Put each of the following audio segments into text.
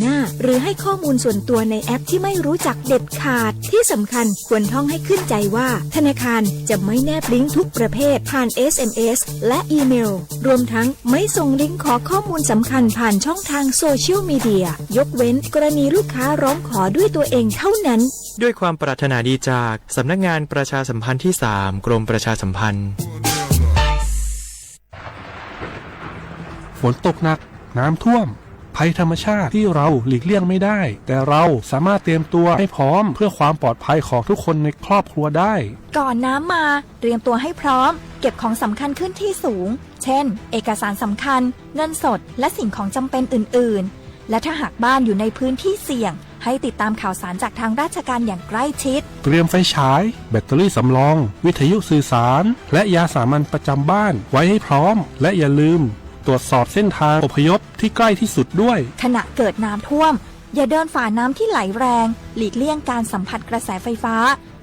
หน้า หรือให้ข้อมูลส่วนตัวในแอปที่ไม่รู้จักเด็ดขาด ที่สำคัญควรท่องให้ขึ้นใจว่าธนาคารจะไม่แนบลิงก์ทุกประเภทผ่าน เอสเอ็มเอส และอีเมล รวมทั้งไม่ส่งลิงก์ขอข้อมูลสำคัญผ่านช่องทางโซเชียลมีเดีย ยกเว้นกรณีลูกค้าร้องขอด้วยตัวเองเท่านั้น ด้วยความปรารถนาดีจากสำนักงานประชาสัมพันธ์ที่สาม กรมประชาสัมพันธ์ ฝนตกหนัก น้ำท่วม ภัยธรรมชาติที่เราหลีกเลี่ยงไม่ได้ แต่เราสามารถเตรียมตัวให้พร้อมเพื่อความปลอดภัยของทุกคนในครอบครัวได้ ก่อนน้ำมา เตรียมตัวให้พร้อม เก็บของสำคัญขึ้นที่สูง เช่น เอกสารสำคัญ เงินสด และสิ่งของจำเป็นอื่นๆ และถ้าหากบ้านอยู่ในพื้นที่เสี่ยง ให้ติดตามข่าวสารจากทางราชการอย่างใกล้ชิด เตรียมไฟฉาย แบตเตอรี่สำรอง วิทยุสื่อสาร และยาสามัญประจำบ้านไว้ให้พร้อม และอย่าลืมตรวจสอบเส้นทางอพยพที่ใกล้ที่สุดด้วย ขณะเกิดน้ำท่วม อย่าเดินฝ่าน้ำที่ไหลแรง หลีกเลี่ยงการสัมผัสกระแสไฟฟ้า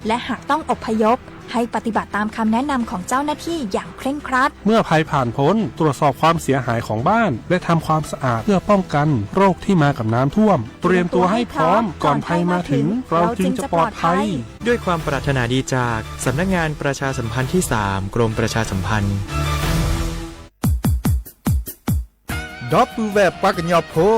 และหากต้องอพยพ ให้ปฏิบัติตามคำแนะนำของเจ้าหน้าที่อย่างเคร่งครัด เมื่อภัยผ่านพ้น ตรวจสอบความเสียหายของบ้าน และทำความสะอาดเพื่อป้องกันโรคที่มากับน้ำท่วม เตรียมตัวให้พร้อม ก่อนภัยมาถึง เราจึงจะปลอดภัย ด้วยความปรารถนาดีจากสำนักงานประชาสัมพันธ์ที่สาม กรมประชาสัมพันธ์ ဒီပုၢ်ဝဲၢ်ပှၤကညီဖိ,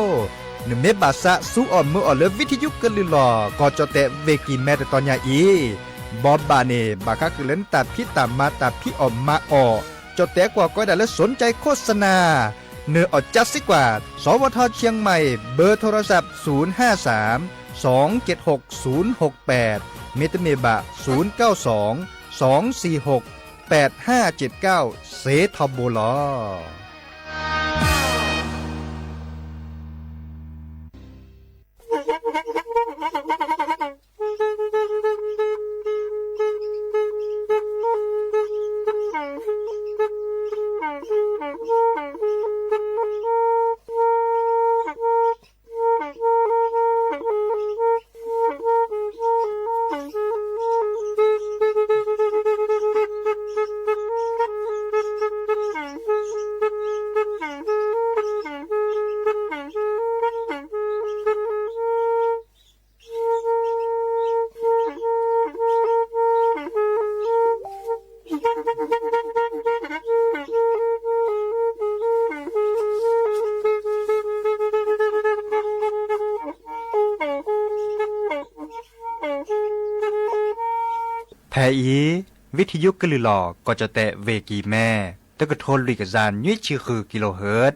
နမ့ၢ်ဘၣ်ဆၣ်ဆူအီၣ်မုာ်အီၣ်လၢ ဝံထယုကလုၢ်လီၢ် ကီၢ်ကၠီၣ်တဲၣ် ဝ့ၢ်ကံၢ်မဲ တတီၤညါအံၤ, ဘီဘၣ်န့ၣ် ဘၣ်ဃးဃုာ်လၢနတၢ်ဖံးတၢ်မၤ တၢ်ဖံးအီၣ်မၤအီၣ်, ကၠီၣ်တဲၣ်ကွၢ်ကီဒၣ်လၢ สนใจโฆษณา နအီၣ်ကၠါစ့ၢ်ကီး, สวท เชียงใหม่ เบอร์โทรศัพท์ ศูนย์ห้าสาม สองเจ็ดหก ศูนย์หกแปด မ့တမ့ၢ်ဘၣ် ศูนย์เก้าสอง สองสี่หก แปดห้าเจ็ดเก้า စ့ထီဘိလီၤ. ဖဲအံၤ ဝံထယုကလုၢ်လီၢ် ကီၢ်ကၠီၣ်တဲၣ် ဝ့ၢ်ကံၢ်မဲ တကထိလွံၢ်ကယၤနွံဆံဃု kilohertz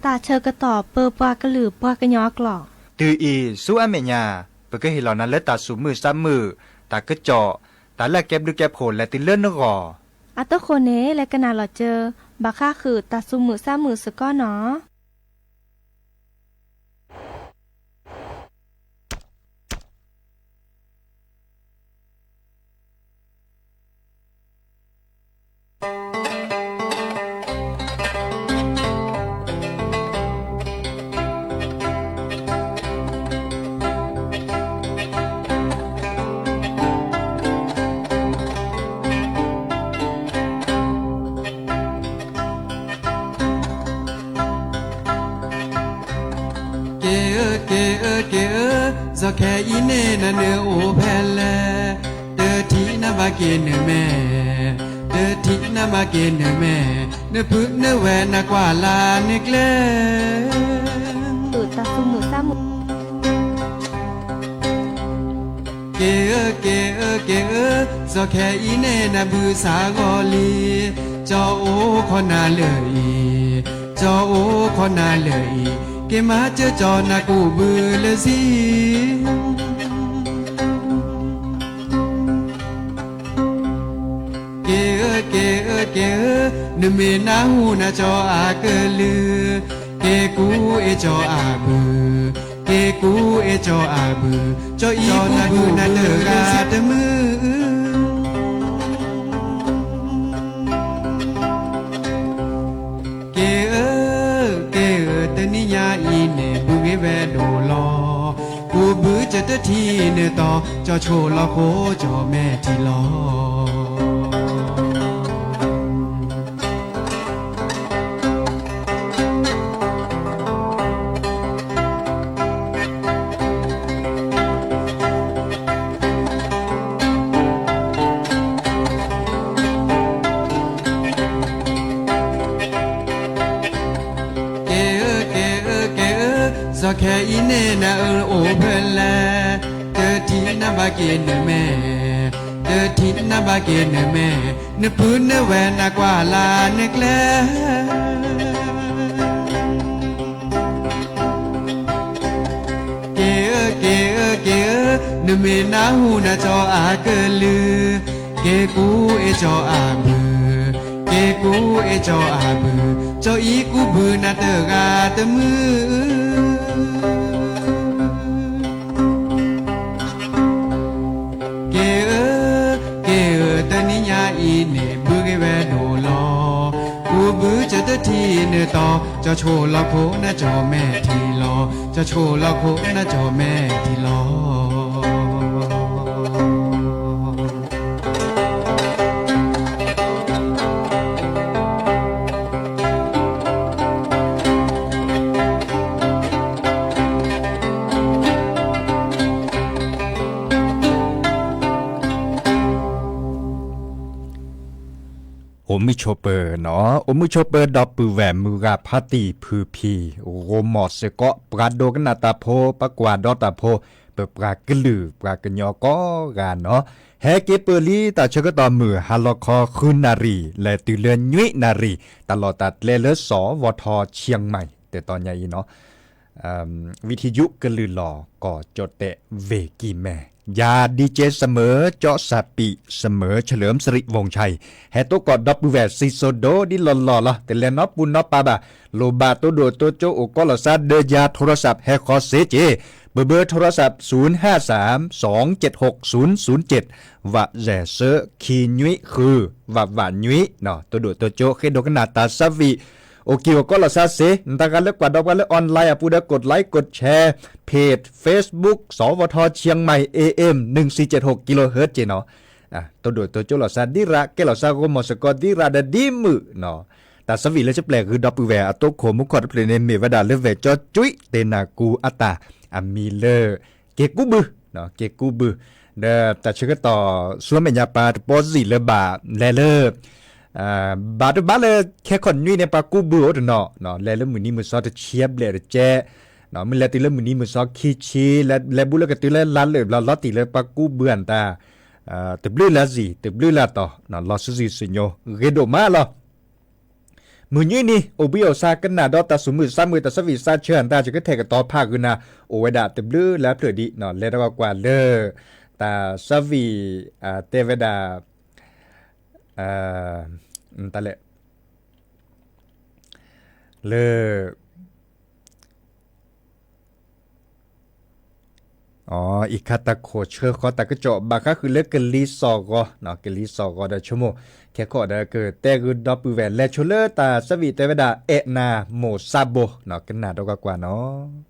တၢ်ဆၢကတီၢ်ပၢပှၤကလုာ်ပှၤကညီအကျိာ်. တုၤအံၤ ဆူအမဲာ်ညါ ပကဟ့ၣ်လီၤနၤလၢတၢ်သူၣ်မုာ်သးမုာ်, တၢ်ကစီၣ်, တၢ်လၢအကဲဘျုးကဲဖှိၣ်လဲၤတုၤလၢနဂီၢ်. အတဃိန့ၣ် လဲၤကနၣ်လီၤစၢၤ ဘၣ်ဃးဃုာ်တၢ်သူၣ်မုာ်သးမုာ်စ့ၢ်ကီးနီၤ. က့ၤဧၢ က့ၤဧၢ က့ၤဧၢ, စီၤခဲအံၤန့ၣ် နနၢ်အိၣ်ဖဲလဲၣ်, တထံၣ်နဘၣ်က့ၤနမဲာ်, တထံၣ်နဘၣ်က့ၤနမဲာ်, နပုၢ်နဝဲၢ်နကွၢ်လၢ်နကျဲ တၢ်သူၣ်မုာ်သးမုာ် က့ၤဧၢ က့ၤဧၢ က့ၤဧၢ, စီၤခဲအံၤန့ၣ် နဘုးစးဂီၤလံ, ကၠီအိၣ်ခိးနၤလၢအံၤ, ကၠီအိၣ်ခိးနၤလၢအံၤ, က့ၤမၤစၢၤကၠီနကူးဘုလၢဆံ က့ၤဧၢ က့ၤဧၢ က့ၤဧၢ, နမ့ၢ်နၢ်ဟူနၤကၠီအကလုၢ်, က့ၤကူးအဲၣ်ကၠီအဘု, က့ၤကူးအဲၣ်ကၠီအဘု, ကၠီအံၤကူးဘုနၤတဂၤတမုာ် က့ၤဧၢ က့ၤဧၢ, တနံၤညါအံၤန့ၣ် ဘုးဂ့ၤဝဲဒိၣ်လီၤ, ကူးဘုကၠီတထံၣ်နတီၤ, ကၠီဆိၣ်လီၤခိၣ်ကၠီမဲာ်ထံလီၤ. အံၤန့ၣ်နအၢအိၣ်ဖဲလဲၣ်, တထံၣ်နဘၣ်က့ၤနမဲာ်, တထံၣ်နဘၣ်က့ၤနမဲာ်, နပုၢ်နဝဲၢ်နကွၢ်လၢနကျဲ က့ၤဧၢ က့ၤဧၢ က့ၤဧၢ, နမ့ၢ်နၢ်ဟူနကၠီအကလုၢ်, က့ၤကူအ့ၣ်ကၠီအဘုၣ်, က့ၤကူအ့ၣ်ကၠီအဘုၣ်, ကၠီအံၤကူဘုၣ်နၤတဂၤတမုာ် က့ၤဧၢ, က့ၤဧၢ, တနံၤညါအံၤန့ၣ် ဘုဂ့ၤဝဲဒိၣ်လီၤ. ကူဘုၣ်ကၠီတထံၣ်နတီၤ, ကၠီဆိၣ်လီၤခိၣ်နကၠီမဲာ်ထံလီၤ, ကၠီဆိၣ်လီၤခိၣ်နကၠီမဲာ်ထံလီၤ. အိၣ်မုာ်ဆိးပၢၤနီၤ, အိၣ်မုာ်ဆိးပၢၤဒီပုၢ်ဝဲၢ်မုၢ်ဂၤဖါတံၢ်ဖုဖံ, ဂိၢ်မီၢ်စ့ၢ်ကီး ပှၤဒိကနၣ်တၢ်ဖိ, ပှၤကွၢ်ဒီးတၢ်ဖိ, ပပှၤကလုာ်ပှၤကညီကိးဂၤနီၤ, ဟဲက့ၤပၢၢ်လံတၢ်ဆၢကတီၢ်မုၢ်ဟါလီၤခီဃုနၣ်ရံၣ် လဲၤတုၤလၢနွံနၣ်ရံၣ်, တၢ်လီၢ်တၢ်ကျဲလၢစီၤဝီၤထီၣ်ဆံမံၤ တဲတီညါအံၤနီၤ ဝံထံယုကလုၢ်လီၤ ကီၢ်ကၠီၣ်တဲၣ်ဝ့ၢ်ကံၢ်မဲ, ယၤ DJ စမၢၤ ကၠီၣ်စၣ်ပံး စမၢၤ เฉลิมสิริวงศ์ชัย ဟဲတိၢ်ကီၢ်ဒီပုၢ်ဝဲၢ်စံၣ်စိၤဒိၣ်ဒ်လီၢ်လီၢ်လီၤ. တလဲၤနီတပူၤနီတပၤဘၣ်, လိၣ်ဘၣ်တိၢ်ဒိၣ်တိၢ်ကၠိအိၣ်ကီးလီၤသးဒီးယၤ โทรศัพท์ ဟဲဃီၤစ့ၢ်ကီး, เบอร์ เบอร์ โทรศัพท์ ศูนย์ห้าสาม สองเจ็ดหก ศูนย์ศูนย์เจ็ด ဝးစဲးစၢ ခံနွံဃု ဝးဝးနွံ, တိၢ်ဒိၣ်တိၢ်ကၠိ ဃ့ဒိကနၣ်တၢ်သးဝံၣ် အိၣ်က့ၤအိၣ်ကီးလီၤသးစ့ၢ်, နတၢ်ဂၤလၢကွၢ်ဒီးပှၤလၢ online အပူၤဒီး กดไลค์ กดแชร์ เพจ Facebook สวท เชียงใหม่ เอ เอ็ม หนึ่งสี่เจ็ดหก กิโลเฮิรตซ์ က့ၤနီၤ, တိၢ်ဒိၣ်တိၢ်ကၠိလီၤသးဒံးရၣ် ကဲလီၤသးဂိၢ်မီၢ်စ့ၢ်ကီးဒံးရၣ်ဒီးဒ်မုာ်, တၢ်သးဝံၣ်လၢကပျဲၢ်ဂုာ်ဒီပုၢ်ဝဲၢ်အတိခိၣ်မူခိၣ်တဖျၢၣ်န့ၣ် မ့ၢ်ဝဲဒၣ်လၢ ဝဲၢ်ကၠီကွံ တ့ၢ်နၢ်ကူအတၢ် အမံၤလၢ က့ၤကူဘုၣ်, က့ၤကူဘုၣ်, ဒီးတၢ်ဆၢကတီၢ်ဆူမဲာ်ညါပၢ်တပီစံၣ်လၢဘၣ်လဲၤလၢ ဘၣ်တဘၣ်လၢ ခဲခီၣ်နွံန့ၣ် ပှၤကူဘုၣ်အိၣ်တနီၤ, လဲၤလၢမုၢ်နံၤမုၢ်သီတဆံဘျဲၣ်တကဲး, မ့ၢ်လဲၤတုၤလၢမုၢ်နံၤမုၢ်သီခံဆံ, လဲၤဘူးလၢကတုၤလၢလါလၢာ်ဘျီ လီၤတံၢ်လၢပှၤကူဘုၣ်အတၢ်, တဘျုးလၢအစံၣ် တဘျုးလၢအတီၤ, လီၤစုစံၣ်စုညိ ဂ့ၤဒိၣ်မးလီၤ. မုၢ်နွံနံၤ အိၣ်ဘှံးအိၣ်ဆါကနၣ်ဒီးတၢ်သူၣ်မုာ်သးမုာ် တၢ်သးဝံၣ်သးဆၢအတၢ် ယကထဲးကတီၤဖးဂုာ်နၤ အိၣ်ဝဲဒၣ်တဘျုးလၢအဖျၢၣ်ဒံး, လဲၤဒီးကွၢ်လၢ တၢ်သးဝံၣ် တဲဝဲဒၣ် တၢ်လဲၣ် လၢ အံၤခါတၢ်ခိၣ်ဆှၢဃီတၢ်ကစီၣ် ဘၣ်ဃးဃုာ်လၢကလံၤစိးဂီၤ, ကလံၤစိးဂီၤဒီးဆိကမိၣ် ခဲကီၣ်ဒီးကတဲဂုာ်ဒီပုၢ်ဝဲၢ် လဲၤဆိလၢတၢ်သးဝံၣ်တဲဝဲဒၣ် အဲၣ်နၤမိၢ်သးဘိ, ကနၣ်ဒီးကွၢ်ကွၢ်နီၤ.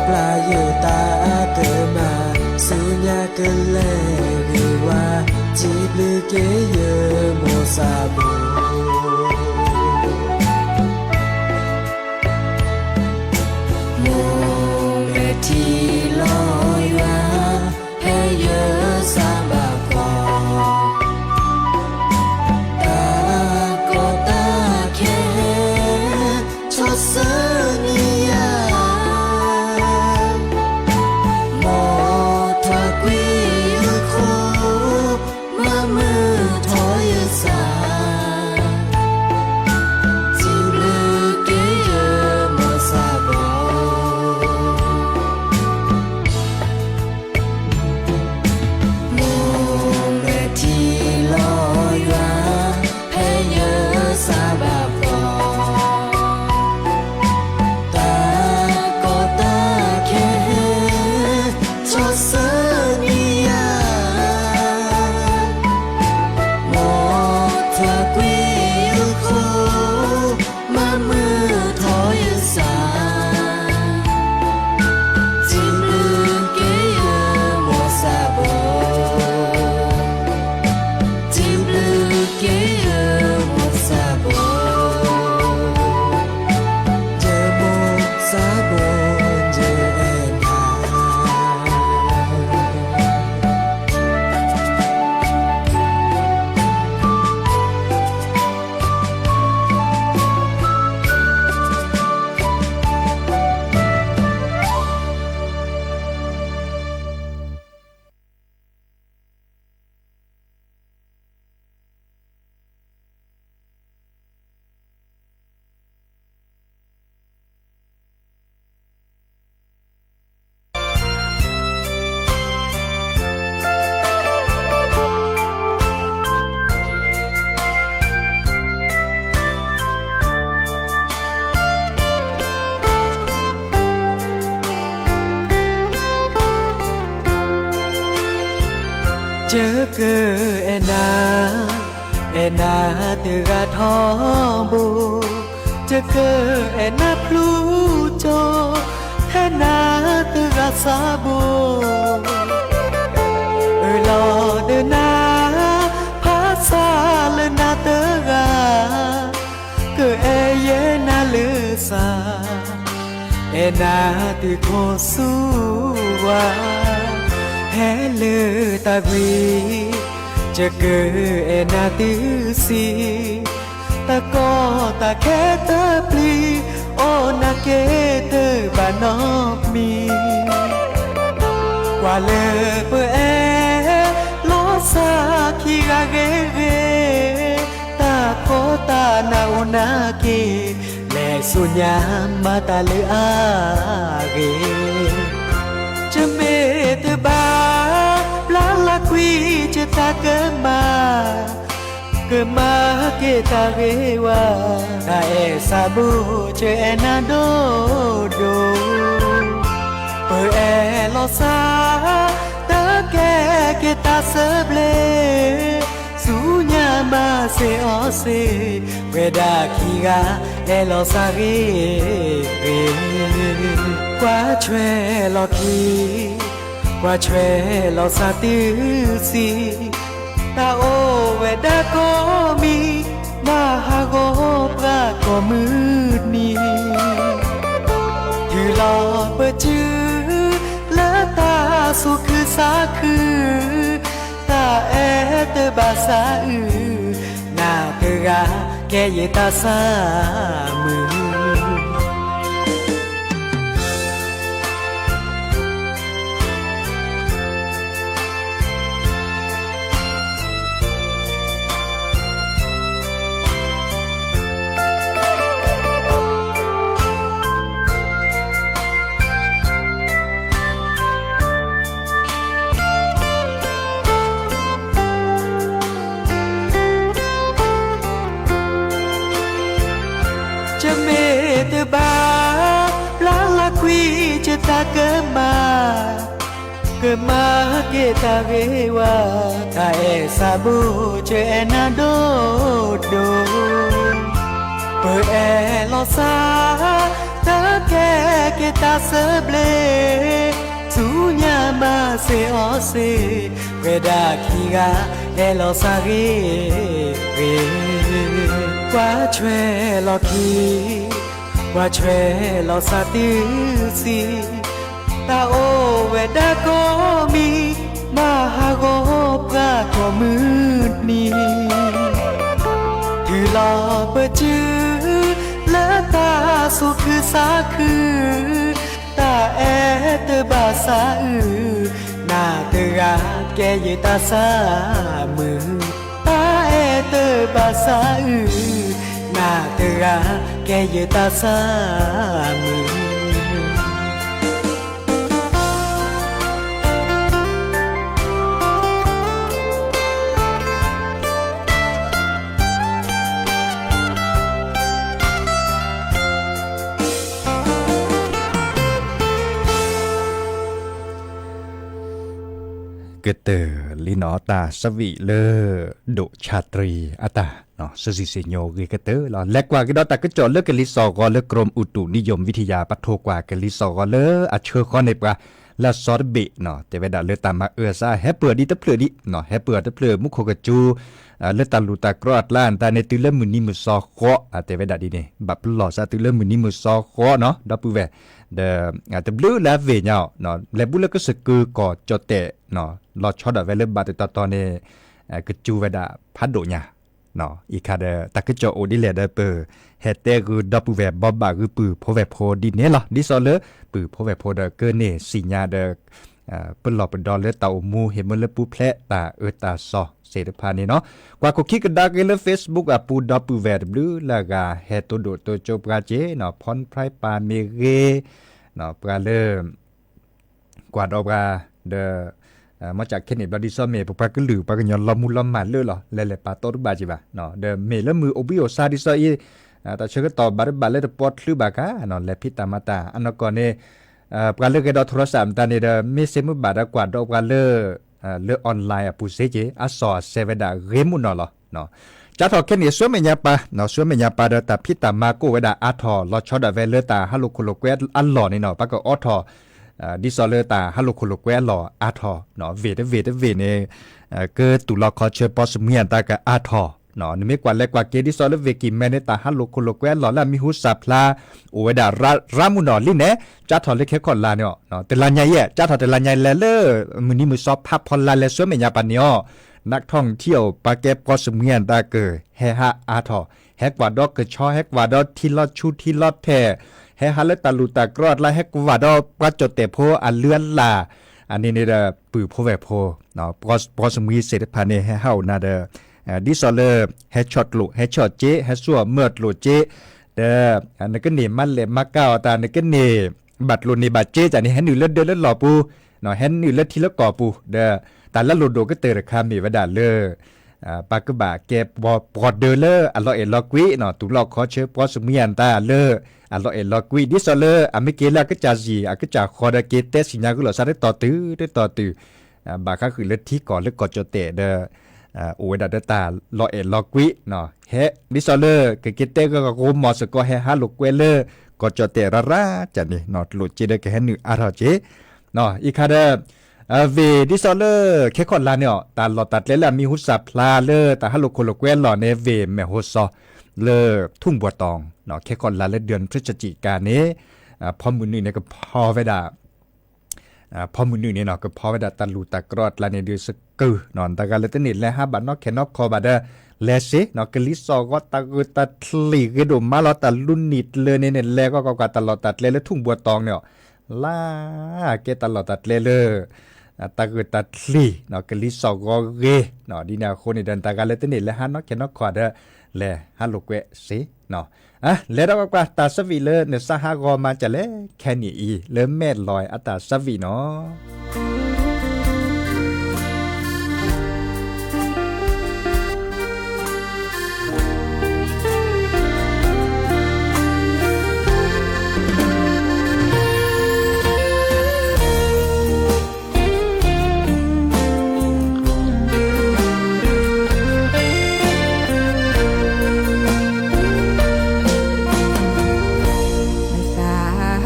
ပျၢ်ယတၢ်အကမၢ်, ဆူညါကလဲၤဂ့ၤဝါ, စံးဘျုးက့ၤယမိၢ်သးဘိ. မိၢ်မဲာ်ထံလီၤယွၤ, ဖဲယသးဘၣ်ဖီ, တၢ်ကီတၢ်ခဲ ဆီၣ်ဆၢနံၤယၤ, မိၢ်ထွဲကွံာ်ယခိၣ်, မၤမုာ်ထီၣ်ယသး, စံးဘျုးက့ၤယမိၢ်သးဘိ. မိၢ်မဲာ်ထံလီၤယွၤ, ဖဲယသးဘၣ်ဖီ, တၢ်ကီတၢ်ခဲ ဆီၣ်ဆၢနံၤယၤ, မိၢ်ထွဲကွံာ်ယခိၣ်, မၤမုာ်ထီၣ်ယသး, စံးဘျုးက့ၤယမိၢ်သးဘိ, စံးဘျုးက့ၤယမိၢ်သးဘိ, ယမိၢ်သးဘိ, ယအဲၣ်နၤ. ယကအဲၣ်နၤ, အဲၣ်နၤတဂၤထီဘိ, ယကအဲၣ်နၤဖျူကၠီ, ဟဲနၤတဂၤသးဘိ, အၢၣ်လီၤဒီးနၤ, ဖးဆါလၢနၤတဂၤ, ကအဲၣ်ယဲနၤလၢသး, အဲၣ်နၤတုၤခိၣ်ဆူဝါ, ဟဲလၢတၢ်ဂ့ၤ, ယကအဲၣ်နၤတုၤဆံး, တၢ်ကီတၢ်ခဲတပျံၤ, အိၣ်နၤက့ၤတဘၣ်နီတမံၤ, ကွၢ်လၢပအဲၣ်လီၤသးခံဂၤဂ့ၤဂ့ၤ, တၢ်ဖှီတၢ်နးအိၣ်နၤက့ၤ, လဲၤဆူညါမၤတၢ်လၢအဂ့ၤ, ယမ့ၢ်တဘၣ်ဘျါလၢကွံာ် ယတၢ်ကမၣ်, ကမၤက့ၤတၢ်ဂ့ၤဝါ, တၢ်အဲၣ်သးဘိ ယအဲၣ်နၤဒိၣ်ဒိၣ်, ပအဲၣ်လီၤသး တကဲက့ၤတၢ်သဘျ့, ဆူညါမၤစ့ၢ်အီၤစ့ၢ်, ပဝဲဒၣ်ခံဂၤ အဲၣ်လီၤသးဂ့ၤဂ့ၤ, ကွၢ်ထွဲလီၤခံ, ကွၢ်ထွဲလီၤသးတုၤဆံး, တၢ်အိၣ်ဝဲဒၣ်ကိးမံၤ, နဟးဂီၤပှၤကိးမုၢ်နံၤ, တုၤလီၤပစု လၢတၢ်သူၣ်ခုသးခု, တၢ်အဲၣ်တဘၣ်သးအုး, နၤတဂၤကဲယတၢ်သးမုာ်. ယမ့ၢ်တဘၣ်ဘျါလၢကွံာ် ယတၢ်ကမၣ်, ကမၤက့ၤတၢ်ဂ့ၤဝါ, တၢ်အဲၣ်သးဘိ ယအဲၣ်နၤဒိၣ်ဒိၣ်, ပအဲၣ်လီၤသး တကဲက့ၤတၢ် အစၢဘျ့, ဆူညါမၤစ့ၢ်အီၤစ့ၢ်, ပှဲၤဒၣ်ခံဂၤ ဟဲလီၤစၢ်ဂ့ၤဂ့ၤ, ကွၢ်ထွဲလီၤခံ, ကွၢ်ထွဲလီၤစၢ်တုၤဆံး, တၢ်အိၣ်ဝဲဒၣ်ကိးမံၤ, မၤဟးဂီၤပှၤကိးမုၢ်နံၤ, တုၤလီၤပတုၤ လၢတၢ်သူၣ်ခုသးခု, တၢ်အဲၣ်တဘၣ်သးအုး, နၤတဂၤကဲယတၢ်သးမုာ်, တၢ်အဲၣ်တဘၣ်သးအုး, နၤတဂၤကဲယတၢ်သးမုာ်. ကတၢၢ်လံနီၤ တၢ်ဆၢဝံၤလၢ ဒိၣ်ဆၣ်တြံၤအတၢ် စံၣ်စိၤဆ့ၣ်ညီၣ်ဂ့ၤကတၢၢ်လီၤ. လဲၤကွၢ်ကဒီးတၢ်ကစီၣ်လၢကလံၤစိးဂီၤလၢ ကရူၢ်မုၢ်အူတူၣ်နံယိၣ်ဝံထံယၤ ပှၤထိၣ်ကွၢ်ကလံၤစိးဂီၤလၢအဆၢဃီန့ၣ် ပှၤလၢအစီတဘ့ၣ်နီၤ တဲဝဲဒၣ်လၢတၢ်မၤအၢအသးဟဲပၢၢ်ဒ်တဖျၢၣ်ဒ်နီၤ ဟဲပၢၢ်တဖျၢၣ်မူခိၣ်ကစူၤ လၢတၢ်လူၢ်တၢ်ကြီအကျါ တၢ်န့ၣ်တုၤလၢမုၢ်နံၤမုၢ်သီဃီ တဲဝဲဒၣ်ဒ်န့ၣ် ဘၣ်ပလီၢ်စးတုၤလၢမုၢ်နံၤမုၢ်သီဃီနီၤ ဒီပုၢ်ဝဲၢ် ဒီး တဘျုးလၢအဝ့ၢ်ညါအီၤ လဲၤဘူးလၢကစၢၢ်ကုၢ်ကီၢ်ကၠီၣ်တဲၣ် လီၤဆီဒၣ်ဝဲလၢဘၣ်တတီၤတီၤန့ၣ် ကစူၤဝဲဒၣ်ဖးဒိၣ်ညါ အံၤခါဒီး တၢ်ကစီၣ်အိၣ်ဒ်လဲၣ်ဒီးပ ဟဲတဲဂုာ်ဒီပုၢ်ဝဲၢ်ဘီဘၣ်ဂုာ်ပုၢ်ဖိဝဲၢ်ဖိဒ်န့ၣ်လီၤ. ဒ်သိးလၢ ပုၢ်ဖိဝဲၢ်ဖိဒီးကန့ၢ်စံၣ်ညါဒီး ပလီၢ်ပဒီလၢတၢ်အိၣ်မူဟ့ၣ်မ့ၢ်လၢပူၤဖျဲးတၢ်အၢတၢ်သီစ့ၢ်တဖၣ်န့ၣ်နီၤ. ကွၢ်ခိၣ်ခံကဒါက့ၤလၢ Facebook အပူၤဒီပုၢ်ဝဲၢ်တဘျုးလၢအဂၤ ဟဲတိၢ်ဒိၣ်တိၢ်ကၠိပှၤက့ၤနီၤ ဖီၣ်ဖျါပာ်မ့ၢ်ဂ့ၤ ပှၤလၢ ကွၢ်ဒီးပှၤ ဒီး မ့ၢ်စးခဲန့ၣ်ဘျီဒ်သိးမ့ၢ် ပပှၤကလုာ်ပှၤကညီလီၤမူလီၤမၢ်လၢလီၤ လဲၤလဲၤပာ်တီတဘၣ်က့ၤဘၣ် ဒီးမ့ၢ်လၢမုၢ်အိၣ်ဘှံးအိၣ်သါဒ်သိးအံၤ တၢ်ဆၢကတီၢ်ဘၣ်တဘၣ်လၢတပီချုးဘၣ်ခါနီၤ လဲၤဖံးတၢ်မၤတၢ် အနီၢ်ကီၢ်န့ၣ် ပှၤလၢဂဲၤဒီးထရၢစးမတၤန့ၣ်ဒီး မ့ၢ်စ့မုၢ်ဘၣ်ဒီးကွၢ်ဒီးပှၤလၢ လၢ online အပူၤစ့က့ၤ အစီၣ်အဆဲဝဲဒၣ်ဂ့ၤမူနီၢ်လီၤ. ကၢထီၣ်ခဲန့ၣ် ဆူမဲာ်ညါပၢ် ဆူမဲာ်ညါပၢ်ဒီးတၢ်ဖံးတၢ်မၤကအိၣ်ဝဲဒၣ်အါထီၣ် လီၤဆီဒၣ်ဝဲလၢတၢ်ဟးလိာ်ခိၣ်လိာ်ကွဲအလီၢ်န့ၣ်နီၤ ပှၤကအိးထီၣ် ဒ်သိးလၢတၢ်ဟးလိာ်ခိၣ်လိာ်ကွဲအလီၢ်အါထီၣ် ဝ့ၢ်တဝ့ၢ်တဝ့ၢ်န့ၣ် ကတူၢ်လီၤခီဆၢပီၣ်စမံအတၢ်ကအါထီၣ် နမ့ၢ်ကွၢ်လဲၤကွၢ်က့ၤဒ်သိးလၢဝ့ၢ်ကံၢ်မဲန့ၣ် တၢ်ဟးလိာ်ခိၣ်လိာ်ကွဲအလီၢ်လၢအမံၤဟူစၢ်ဖျါ အိၣ်ဝဲဒၣ်ရၢမုၢ်နီၢ်လံန့ၣ် ကၢထီၣ်လၢခဲခီၣ်လါန့ၣ် တလါညါယဲၢ် ကၢထီၣ်တလါညါလဲၤလၢ မုၢ်နံၤမုၢ်သီဖးဖီလာ်လဲၤဆူမဲာ်ညါပၢ်န့ၣ်အီၤ နးထီၣ်ထံအီၤ ပှၤကဲပီၣ်စမံအတၢ်က ဟဲဟးအါထီၣ် ဟဲကွၢ်ဒီးကဆီ ဟဲကွၢ်ဒီးထံလီၤဆူထံလီၤထဲး ဟဲဟးလၢတၢ်လူၢ်တၢ်ကြီအကျါ ဟဲကွၢ်ဒီးပှၤကၠီၣ်တဲၣ်ဖိအလုၢ်အလၢ် အန့ၣ်န့ၣ်ဒီး ပုၢ်ဖိဝဲၢ်ဖိ ပီၣ်စမံစ့ၢ်တဖၣ်န့ၣ် ဟဲဟးအိၣ်နၤဒီး ဒ်သိးလၢ ဟဲဆီၣ်ကျိၣ် ဟဲဆီၣ်စ့ ဟဲစိာ်မၢၢ်ကျိၣ်စ့ ဒီး နကန့ၢ်မၤလဲၢ်မၤကၤအီၤတၢ် နကန့ၢ် ဘၣ်ကျိၣ်န့ၢ်ဘၣ်စ့တၢ်န့ၣ် ဟဲနုာ်လၢဒၢလၢလီၢ်ပူၤ ဟဲနုာ်လၢထံလၢကီၢ်ပူၤ ဒီး တၢ်လၢလိၣ်ဒိၣ်ကတၢၢ်တခါမ့ၢ်ဝဲဒၣ်လၢ ပှၤကဘၣ်ကဲပှၤဒၢလၢအလီၤအဲၣ်လီၤကွံ တူၢ်လီၤခီဆၢပီၣ်စမံအတၢ်လၢ အလီၤအဲၣ်လီၤကွံ ဒ်သိးလၢအမ့ၢ်က့ၤလၢအကစၢ်ယံာ်အကစၢ်ဃီဒီးက့ၤတဲစံၣ်ညါဂုာ်လီၤစးတတီၤတုၤတတီၤတုၤ ဘၣ်ဃးဃုာ်လၢထံကီၢ်လၢကီၢ်ကၠီၣ်တဲၣ်ဒီး အိၣ်ဝဲဒၣ်ဒီးတၢ်လီၤအဲၣ်လီၤကွံ ဟဲ ဒ်သိးလၢကက့ၤတဲဂၢၢ်ဂီၤမီၢ်စ့ၢ်ကီး ဟဲဟးလိာ်ကွဲလၢ ကီၢ်ကၠီၣ်တဲၣ်ရၢ်ရၢ်ကန့ၣ် ကျိၣ်စ့ဒီးကဟဲနုာ်အါထီၣ်က့ၤ အံၤခါဒီး ဝ့ၢ်ဒ်သိးလၢခဲခီၣ်လါန့ၣ် တၢ်လီၢ်တၢ်ကျဲလၢအမံၤဟူစၢ်ဖျါလၢတၢ်ဟးလိာ်ခိၣ်လိာ်ကွဲအလီၢ်န့ၣ် ဝ့ၢ်မဲၢ်ဟိၣ်စီၤ လၢ ထူၣ်ဘှီၣ်တီၣ် ခဲခီၣ်လါလၢဒၢၣ်နဖရံစတံကါန့ၣ် ဖီမုၢ်နုာ်န့ၣ်ကဖီဝဲဒၣ် ဖီမုၢ်နုာ်န့ၣ်နီၤ ကဖီဝဲဒၣ်တၢ်လူၢ်တၢ်ကြီအကျါန့ၣ်ဒုးစကုၤ တဂၤလၢတန့ၢ်လဲၤဟးဘၣ်နီၣ်ခဲနီၣ်ခီဘၣ်ဒီး လဲၤစ့ ကလံၤစိးဂီၤတၢ်ဂၢၢ်တၢ်ချံၣ်ဂ့ၤဒိၣ်မးလီၤ တၢ်လူနံၣ်တလၢန့ၣ်န့ၣ် လဲၤဂီၤကွၢ်ကွၢ်တၢ်လီၢ်တၢ်ကျဲလၢထူၣ်ဘှီၣ်တီၣ်န့ၣ် လၢကဲတၢ်လီၢ်တၢ်ကျဲလၢ တၢ်ဂၢၢ်တၢ်ချံၣ် ကလံၤစိးဂီၤဂ့ၤ ဒ်န့ၣ်အဃိန့ၣ်ဒီး တဂၤလၢတန့ၢ်လဲၤဟးနီၣ်ခဲနီၣ်ခီဒီး လဲၤဟးလိာ်ကွဲစ့ လဲၤဒီးကွၢ်ကွၢ် တၢ်ဆၢဝံၤလၢနသးဟးဂီၤမၤစၢၤလဲၣ် ခဲနံၣ်အံၤ လၢမဲၢ်လီၤအတၢ်ဆၢဝံၤနီၤ.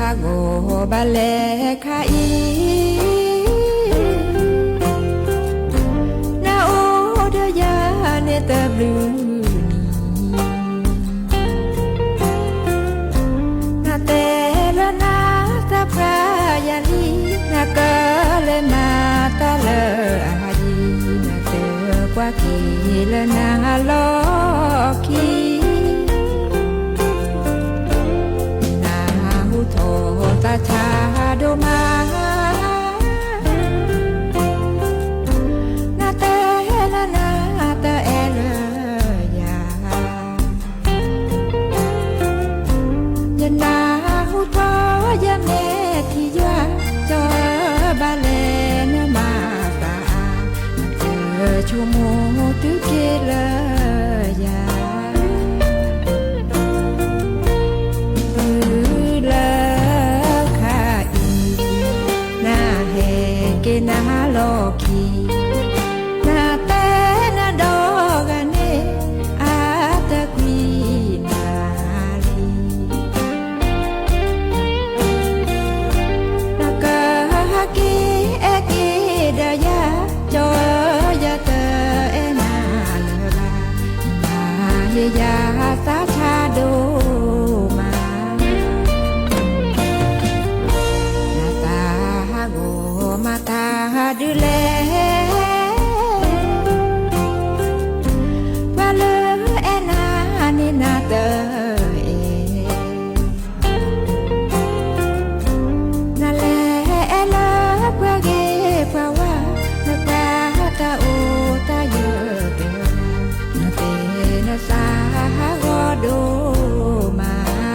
နသးဟးဂီၤဘၣ်လဲၣ်ခါအံၤ, နအိၣ်ဒီးယၤန့ၣ်တဘျုးနံၤ, နတဲလၢနသးပှၢ်ယၤလံ, နကလဲၤမၤတၢ်လၢအယံၤ, နတကွၢ်က့ၤလၢနလီၢ်ခံ နဟူထီၣ်သးဆါဒိၣ်မး, နတဲလၢနတအဲၣ်လၢယၤ, ယနၢ်ဟူထီၣ်ယမဲာ်ထံယွၤ, ကၠီဘၣ်လဲၣ်နမၤသး, နတဆိကမိၣ်တုၤက့ၤလၢယၤ တုၤလၢခါအံၤ, နဟဲက့ၤနလီၢ်ခံ, နတဲနဒီဂၤန့ၣ် အတကွံနၤလံ. နကဟဲက့ၤအဲၣ်က့ၤဒီးယၤ, ကၠီယၤတအဲၣ်နၤလၢၤဘၣ်, နမၤဟ့ၣ်ယၤသးဆါဒိၣ်မး နသးဟးဂီၤမၤတၢ်ဒ်လဲၣ်, ပှၤလၢအဲၣ်နၤန့ၣ်နတအဲၣ်, နလဲၤအဲၣ်လၢပှၤဂ့ၤပှၤဝါ, နပှၤတၢ်အိၣ်တၢ်ယၢၤတဂၤ, နသးဟးဂီၤဒိၣ်မး တု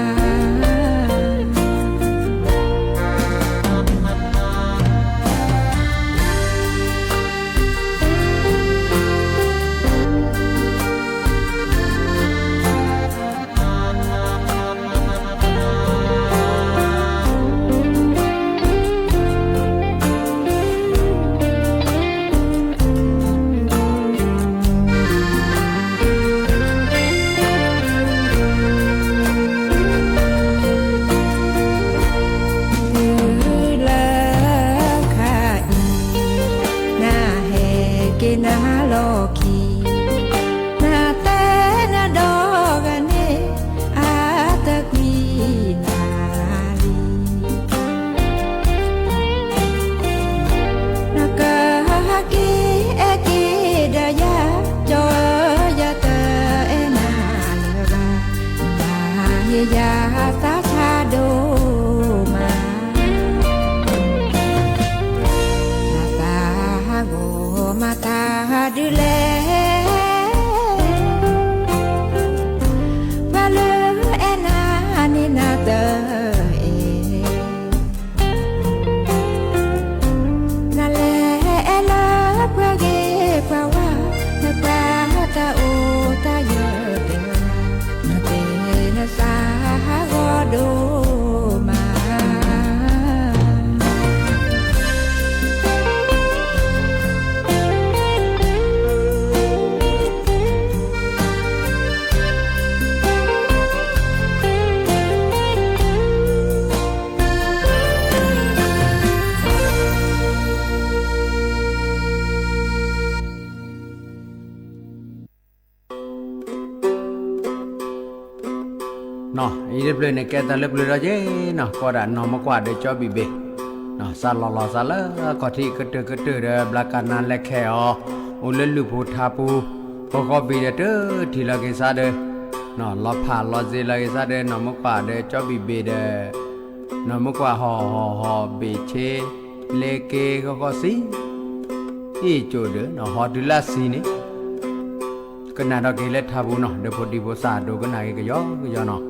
ၤလၢခါအံၤ, နဟဲက့ၤနလီၢ်ခံ, နတဲနဒီဂၤန့ၣ် အတကွံနၤလံ. နကဟဲက့ၤအဲၣ်က့ၤဒီးယၤ, ကၠီယၤတအဲၣ်နၤလၢၤဘၣ်, နမၤဟ့ၣ်ယၤသးဆါဒိၣ်မး နသးဟးဂီၤမၤတၢ်ဒ်လဲၣ်, ပှၤလၢအဲၣ်နၤန့ၣ်နတအဲၣ်, နလဲၤအဲၣ်လၢပှၤဂ့ၤပှၤဝါ, နပှၤတၢ်အိၣ်တၢ်ယၢၤတဂၤ, နသးဟးဂီၤဒိၣ်မး. နီၢ် အံၤတဖျၢၣ်န့ၣ် ကဲတၢ်လၢပျၢၤဒီးက့ၤနီၢ် ကိးဒၣ်နီၢ်မုၢ်ကွၢ်ဒီးကၠီဘံၣ်ဘ့ၣ်, စးလီၤလီၤစးလၢခီၣ်ထံးကတၢၢ်ကတၢၢ်ဒီး ဘျါကနါလဲၤခဲအီၤ, အိၣ်လၢလုၢ်ဖိထါပူၤ, ဃီဃီဘ့ၣ်ဒီးတထံၣ်လီၤက့ၤစးဒီး, လီၤဖးလီၤစ့လီၤက့ၤစးဒီး နီၢ်မုၢ်ကွၢ်ဒီးကၠီဘံၣ်ဘ့ၣ်ဒီး နီၢ်မုၢ်ကွၢ်ဟီၣ်ဟီၣ်ဟီၣ်ဘ့ၣ်ဆ့ လဲၤက့ၤဃီဃီဆံး, အ့ၣ်ကၠိဒီး ဟီၣ်တုၤလၢဆံးန့ၣ်, ကနၣ်ဒီးက့ၤလၢထါပူၤနီၢ် ဒီးဖိဒံဖိသၣ်ဒိကနၣ်က့ၤကယီကယီနီၢ်.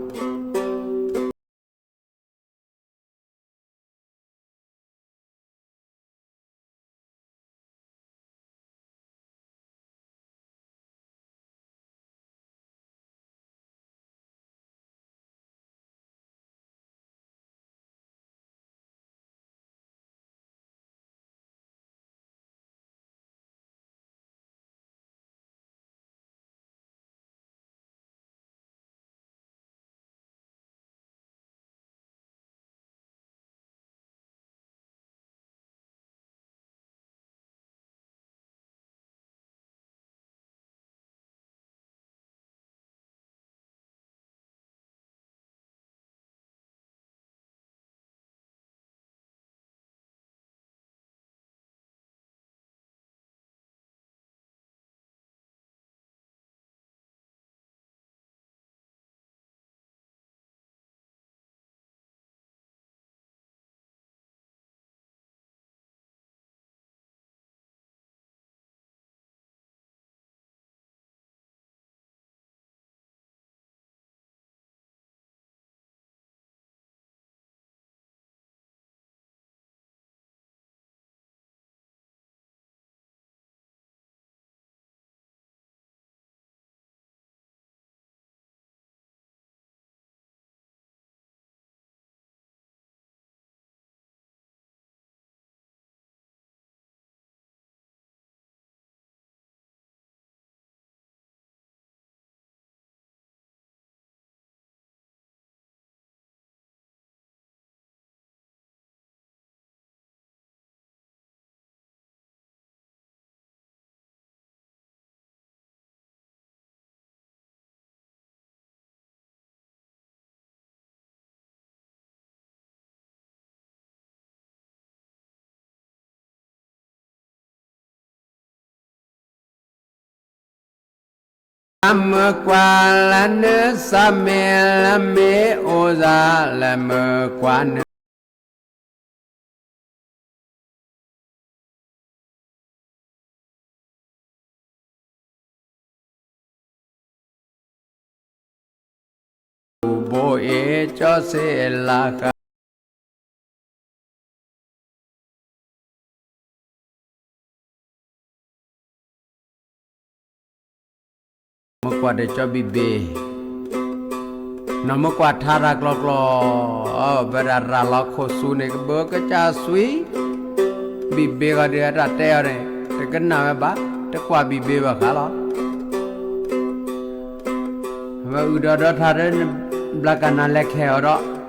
မုၢ်ကွၢ်လၢနုၢ် စီၤမ့လမ့ၢ်အိၣ်စၢ်လၢမုၢ်ကွၢ်နုၢ် ဘိအ့ၣ်ကၠီစ့လၢဃာ် မုၢ်ကွၢ်ဒီးကၠီဘံၣ်ဘ့ၣ်, နီၢ်မုၢ်ကွၢ်ထါတၢ်ကျီကျီ, အဝဲဒၣ်ရၤလီၤခိၣ်ဆူန့ၣ် ကဘၢကစၢ်စွံ, ဘံၣ်ဘ့ၣ်ဂီၤဒီးအတၢ်တဲအီၤန့ၣ် တကနၣ်ဝဲဘၣ်, တကွၢ်ဘံၣ်ဘ့ၣ်ဘၣ်ဃးလီၤ. အဝဲအုၣ်ဒီးဒီထါဒီး ဘျါကနါလဲၤခဲအီၤ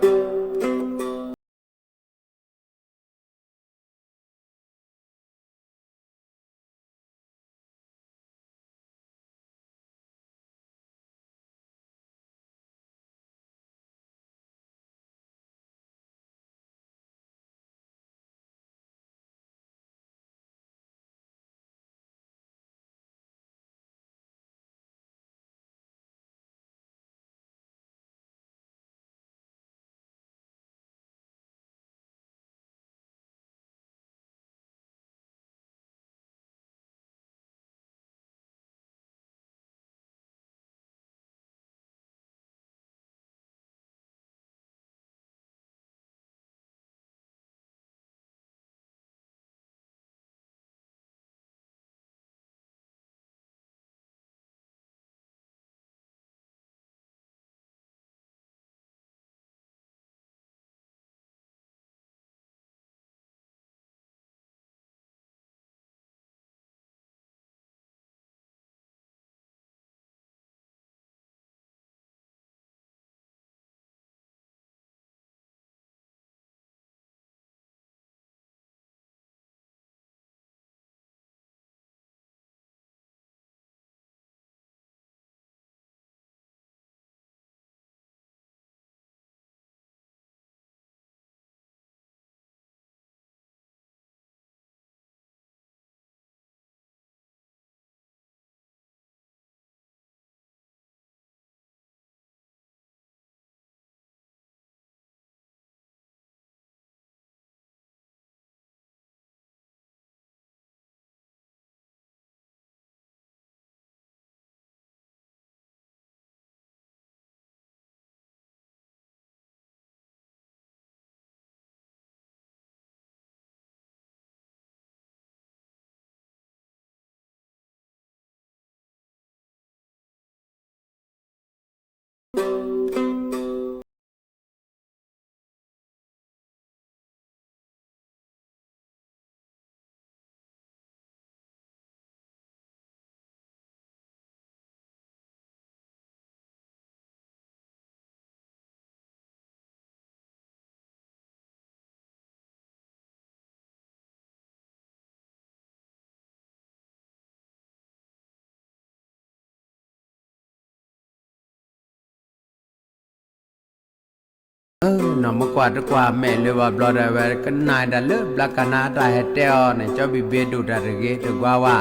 ဒီး နီၢ်မုၢ်ကွၢ်တကွၢ်မဲာ်လၢၤဘၣ်ဘျီဒီး အဝဲကနၣ်ဒၣ်လၢဘျါကနါအတၢ်ဟဲတဲအီၤန့ၣ် ကၠီဘံၣ်ဘ့ၣ်ဒိၣ်တၢ်တဂ့ၤတကွၢ်ဝဲ,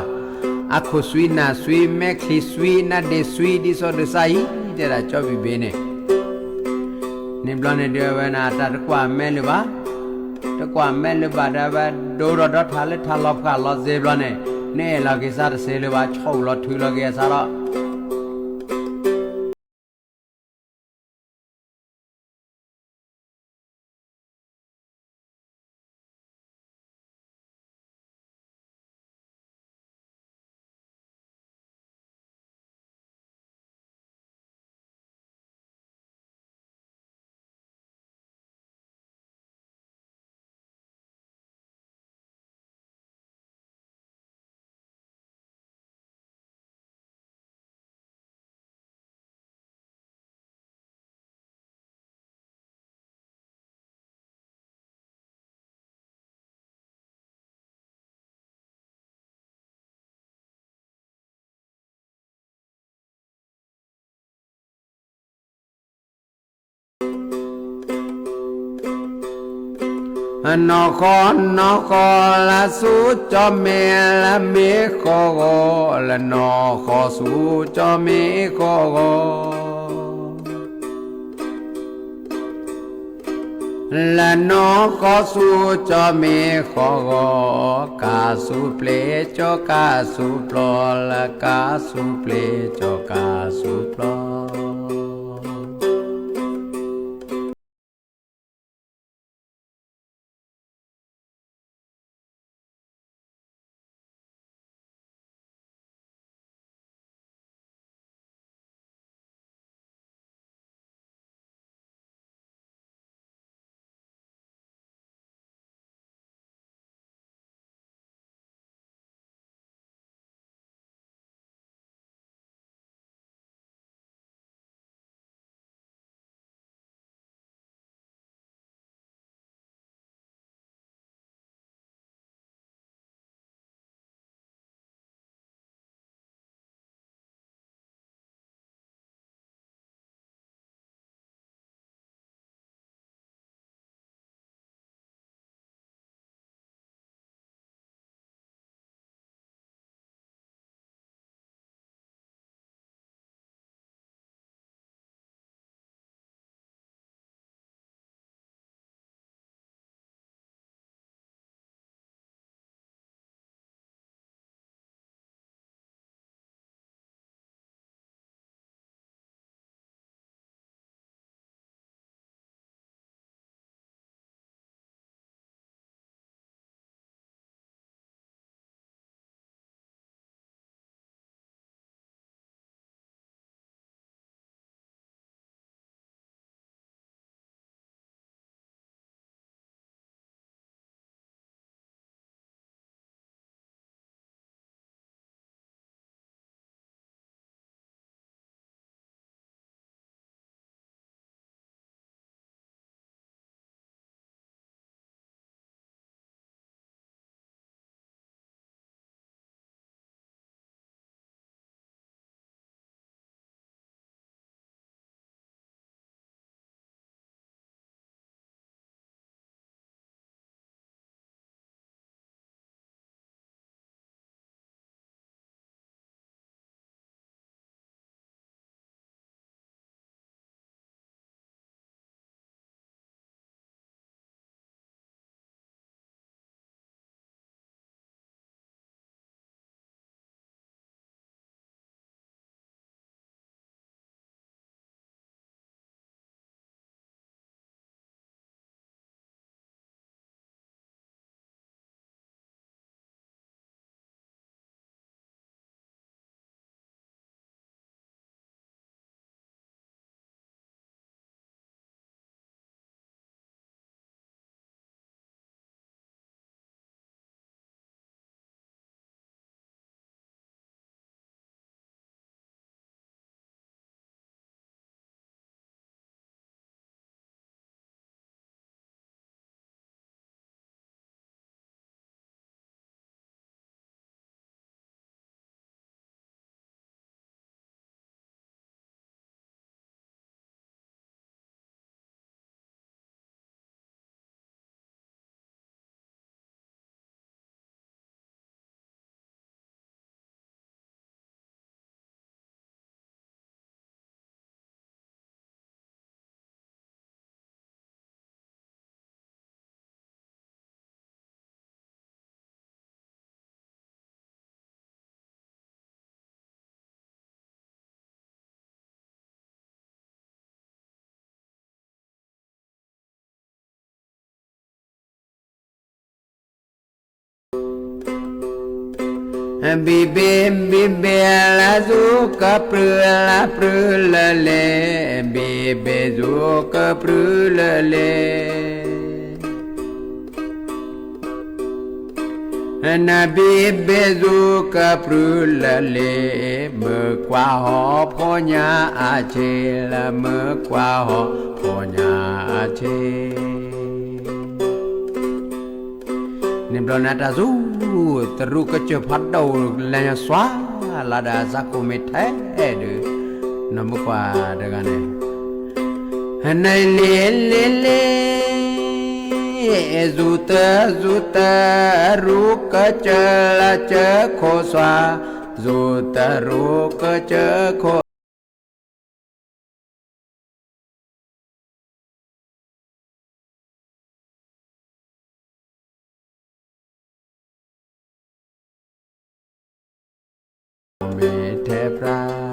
အခိၣ်စွံနၢ်စွံ မဲာ်ချံစွံ နါဒ့စွံ ဒ်သိးဒ်သိးအံၤ တဲဒၣ်ကၠီဘံၣ်ဘ့ၣ်န့ၣ် န့ၣ်ဘျီန့ၣ်ဒီးအဝဲန့ၣ် အတၢ်တကွၢ်မဲာ်လၢၤဘၣ်, တကွၢ်မဲာ်လၢၤဘၣ်ဒီး အဝဲဒိဒီးဒီထါလၢထါလီၤပှၢ်လီၤစ့ဘျီန့ၣ် နအဲၣ်လီၤက့ၤစါတစ့လၢၤဘၣ် ဆီၣ်အုၣ်လီၤထုးလီၤက့ၤအစါလီၤ. နီၢ်ဃီ နီၢ်ဃီ လၢဆူကၠီမ့ၢ်လၢမ့ၢ်ဃီဂီၤ, လၢနီၢ်ဃီဆူကၠီမ့ၢ်ဃီဂီၤ, လၢနီၢ်ဃီဆူကၠီမ့ၢ်ဃီဂီၤ, ကါဆူပျ့ၤကၠီ ကါဆူပျီ, လၢကါဆူပျ့ၤကၠီ ကါဆူပျီ.ဘံၣ်ဘ့ၣ် ဘံၣ်ဘ့ၣ် လၢစူၤကပြုၢ် လၢပြုၢ်လၢလ့, ဘံၣ်ဘ့ၣ် စူၤကပြုၢ်လၢလ့. နဘံၣ်ဘ့ၣ် စူၤကပြုၢ်လၢလ့, မုၢ်ကွၢ်ဟီၣ်ဖိညၣ်အဆ့, လၢမုၢ်ကွၢ်ဟီၣ်ဖိညၣ်အဆ့. န့ၣ်ဘျီန့ၣ် တၢ်စူၤ တရူးကစၢၢ်ဖးဒိၣ် လဲၤညါစွါ လၢဒီးစးခိၣ်မ့ၢ်ထဲဒုး နီၢ်မုၢ်ကွၢ်တဂၤန့ၣ် နလ့လ့လ့ အဲၣ်စူၢ်တၢ်စူၢ်တၢ်ရူၢ်ကစၢၢ်လၢကၢၢ်ခိၣ်သွါ, စူၢ်တၢ်ရူၢ်ကစၢၢ်ခိၣ် မ့ၢ်ထဲပြၢ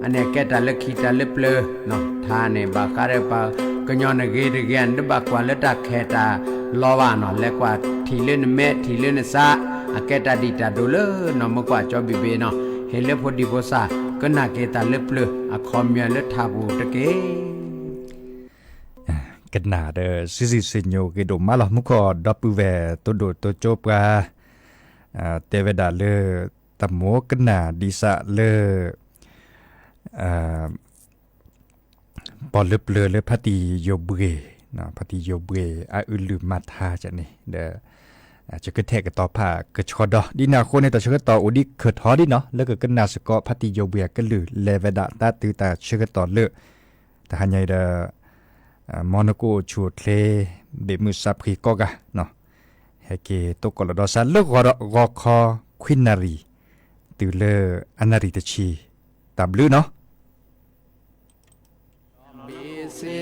အန့ၣ်အကဲတၢ်လၢခံတၢ်လၢပျၢၤနီၤ, ထါန့ၣ် ဘၣ်ဃးဒီးပှၤကညီန့ၣ်ဂ့ၤတဂ့ၤ နတဘၣ်ကွၢ်လၢတၢ်ခဲတၢ်လီၤဘၣ်နီၤ, လဲၤကွၢ်ထံၣ်လၢနမဲ ထံၣ်လၢနဆါ, အကဲတၢ်ဒံၣ်တၢ်ဒိၣ်လၢနီၢ်မုၢ်ကွၢ်ကၠီဘံၣ်ဘ့ၣ်နီၤ, ဟ့ၣ်လၢဖိဒံဖိသၣ် ကနၣ်က့ၤတၢ်လၢပျၢၤအခီပညီလၢထါပူၤတက့ၢ်. ကနၣ်ဒီးစုစံၣ်စံၣ်ညီၣ်ဂ့ၤဒိၣ်မးလီၤ. မူခိၣ်ဒီပုၢ်ဝဲၢ် တိဒိၣ်တိကၠိပှၤ တဲဝဲဒၣ်လၢ တၢ်မိၣ်ကနၣ်ဒ်စးလၢ ပီၣ်လၢပျၢၤလၢဖါတံၢ်ယိၤဘှ့ၣ်, ဖါတံၢ်ယိၤဘှ့ၣ် အအုၣ်လုၢ်မၤထါန့ၣ်ဒီး ယကထဲးကတီၤဖးကဆှီဒီး ဒ်န့ၣ်အဃိန့ၣ် တၢ်ဆၢကတီၢ်အိၣ်ဒံးခၢၣ်ထီၣ်ဒံးနီၤ လၢကကနၣ်စ့ၢ်ကီး ဖါတံၢ်ယိၤဘှ့ၣ်အကလုၢ် လဲၤဝဲဒၣ်တၢ်တုၤတၢ်ဆၢကတီၢ်လၢ တဟါညါအံၤဒီး မ်နကအိၣ်ဆူၣ်အိၣ်ချ့ ဘ့ၣ်မုၢ်စၢ်ဖှံကိးဂၤ ဟဲက့ၤတိကိးလီၤဒီးစးလၢဂီၤဒီး ဂီၤခီခွံနၣ်ရံၣ် တုၤလၢအနၣ်ရံၣ်တဆံ,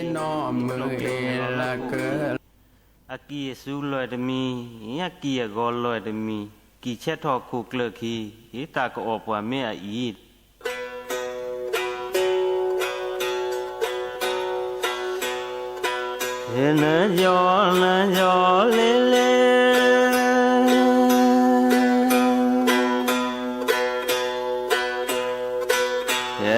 တၢ်ဘျုးနီၤ. အကံၢ်အစူလွဲၢ်တမံၤ, အကံၢ်အဂီၤလွဲၢ်တမံၤ, ကံၢ်ဆဲးထီၣ်ခိၣ်ကျၢၢ်ခံ, တၢ်ကအီၣ်ပှၤမ့ၢ်အအံၤ နယီၢ် နယီၢ်လ့လ့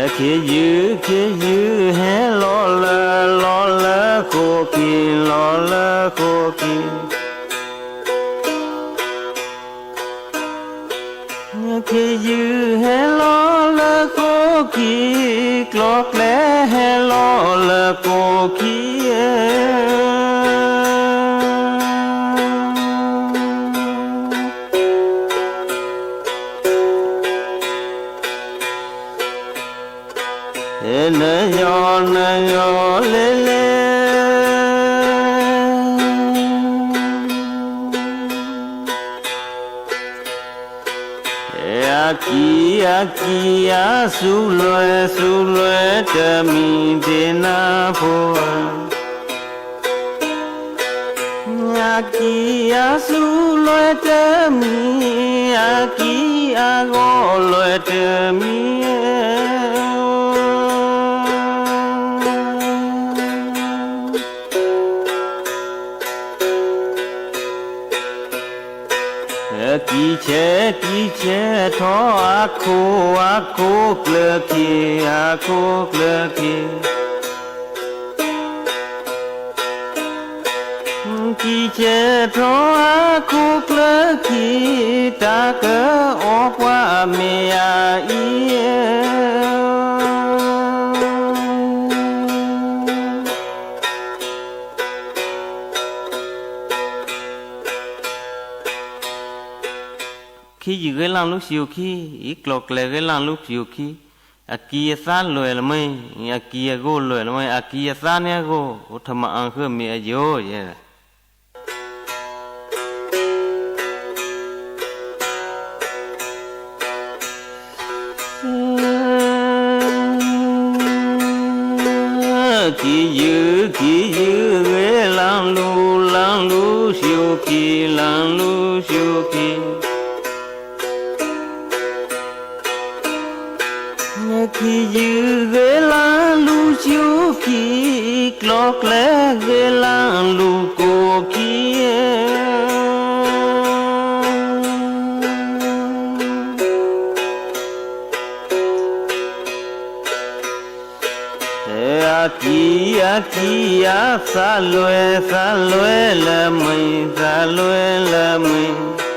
ခ့ယုၢ် ခ့ယုၢ် ဟဲလီၤလၢ လီၤလၢဃိာ်က့ၤ လီၤလၢဃိာ်က့ၤ ခ့ယုၢ်ဟဲလီၤလၢဃိာ်က့ၤ, ကျီၢ်ကျဲဟဲလီၤလၢဃိာ်က့ၤ နယီၢ် နယီၢ်လ့လ့ အကံၢ် အကံၢ် အစူလွဲၢ် စူလွဲၢ်တမံၤ ဒ့နၤဖိဧၢ အကံၢ်အစူလွဲၢ်တမံၤ, အကံၢ်အဂီၤလွဲၢ်တမံၤ, ကံၢ်ဆဲး ကံၢ်ဆဲးထီၣ် အခိၣ် အခိၣ်ကျၢၢ်က့ၤ အခိၣ်ကျၢၢ်က့ၤ ကံၢ်ဆဲးထီၣ်အခိၣ်ကျၢၢ်က့ၤ, တၢ်ကအီၣ်ပှၤမ့ၢ်အအံၤ ခ့ယုၢ်ဂ့ၤလၢ်လူၤစူၢ်ခံ, အံၤကျီၢ်ကျဲဂ့ၤလၢ်လူၤစူၢ်ခံ, အကံၢ်အသါလွဲၢ်လၢမ့ၢ်, အကံၢ်အဂီၤလွဲၢ်လၢမ့ၢ်, အကံၢ်အသါန့ၣ်အဂီၢ်, အိၣ်ထမၤအၣ်ဃၢမ့ၢ်အယိာ်ယဲ ကံၢ်ယုၢ် ကံၢ်ယုၢ်ဂ့ၤလၢ်လူၤ, လၢ်လူၤစူၢ်ခံ, လၢ်လူၤစူၢ်ခံ ကံၢ်ယုၢ်ဂ့ၤလၢ်လူၤစူၢ်ခံ, ကျီၢ်ကျဲဂ့ၤလၢ်လူၤကိၢ်ခံ အကံၢ် အကံၢ် အသါလွဲၢ် သါလွဲၢ်လၢမ့ၢ် သါလွဲၢ်လၢမ့ၢ်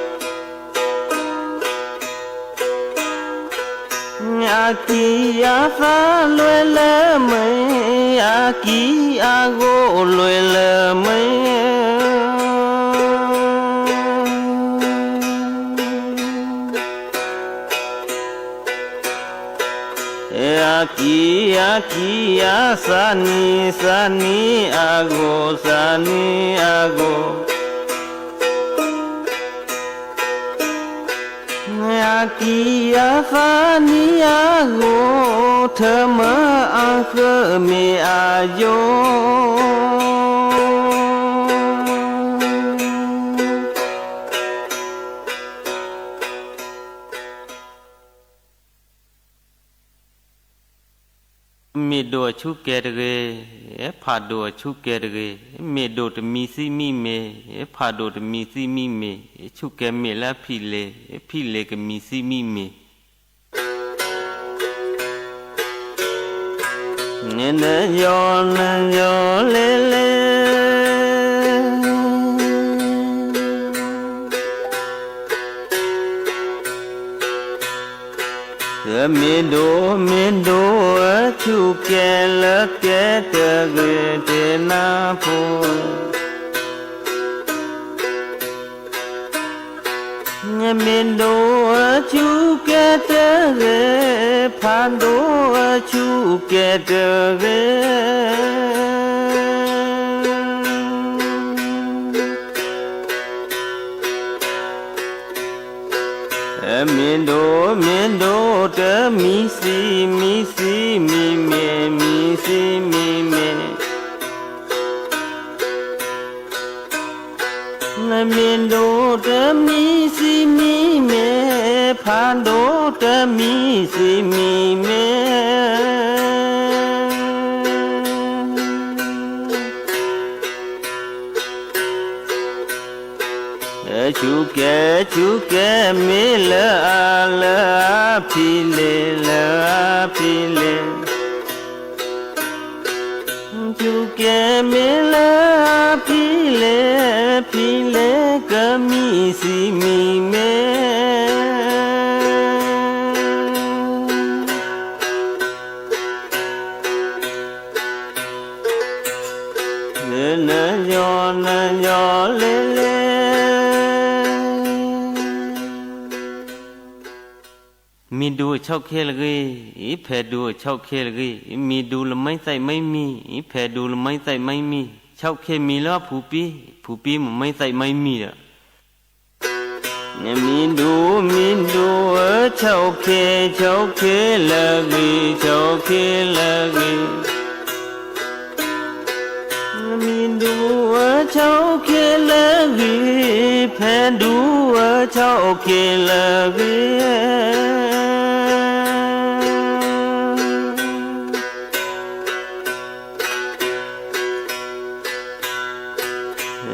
အကံၢ်အသါလွဲၢ်လၢမ့ၢ်, အကံၢ်အဂီၤလွဲၢ်လၢမ့ၢ် အကံ, အကံ, အစးနံၤ, စးနံၤအဂီၢ်, စးနံၤအဂီၢ်. အကံ, အစးနံၤအဂီၢ်, ထၢမၢအဃၢမ့ၢ်အယိာ်. မ့ၢ်ဒိၣ်အဆူၣ်ကဲတဂ့ၤ, ဖးဒိၣ်အဆူၣ်ကဲတဂ့ၤ. မ့ၢ်ဒိၣ်တမံၤသံမံၤမ့ၢ်, ဖးဒိၣ်တမံၤသံမံၤမ့ၢ်, ဆူၣ်ကဲမ့ၢ်လၢအဖံးလ့ၤ, ဖံးလ့ၤကမံၤသံမံၤမ့ၢ်. နယီနယီလဲလဲ မ့ၢ်ဒိၣ်, မ့ၢ်ဒိၣ်အဆူၣ်ကဲလၢကဲတဂ့ၤ တ့နါဖိ. မ့ၢ်ဒိၣ်အဆူၣ်ကဲတဂ့ၤ, ဖးဒိၣ်အဆူၣ်ကဲတဂ့ၤ. မ့ၢ်ဒိၣ်, မ့ၢ်ဒိၣ်တမံၤသံမံၤ, မံၤသံမံၤမ့ၢ်, မံၤသံမံၤမ့ၢ်. မ့ၢ်ဒိၣ်တမံၤသံမံၤမ့ၢ်, ဖးဒိၣ်တမံၤသံမံၤမ့ၢ်. ဆူၣ်ကဲ, ဆူၣ်ကဲမ့ၢ်လၢအ, လၢအဖံးလ့ၤ, လၢအဖံးလ့ၤ. ဆူၣ်ကဲမ့ၢ်လၢအဖံးလ့ၤ, ဖံးလ့ၤကမံၤသံမံၤမ့ၢ်. နယီနယီလဲလဲ. မ့ၢ်ဒိၣ်အဆီၣ်ခဲလၢဂ့ၤ, ဖဲဒိၣ်အဆီၣ်ခဲလၢဂ့ၤ, မ့ၢ်ဒိၣ်လၢမံသဲးမံမံ, ဖဲဒိၣ်လၢမံသဲးမံမံ, ဆီၣ်ခဲမံလၢအဖူပံ, ဖူပံမ့ၢ်မံသဲးမံမံဒီး. မ့ၢ်ဒိၣ်, မ့ၢ်ဒိၣ်အဆီၣ်ခဲ, ဆီၣ်ခဲလၢဂ့ၤ, ဆီၣ်ခဲလၢဂ့ၤ. မ့ၢ်ဒိၣ်အဆီၣ်ခဲလၢဂ့ၤ, ဖဲဒိၣ်အဆီၣ်ခဲလၢဂ့ၤ.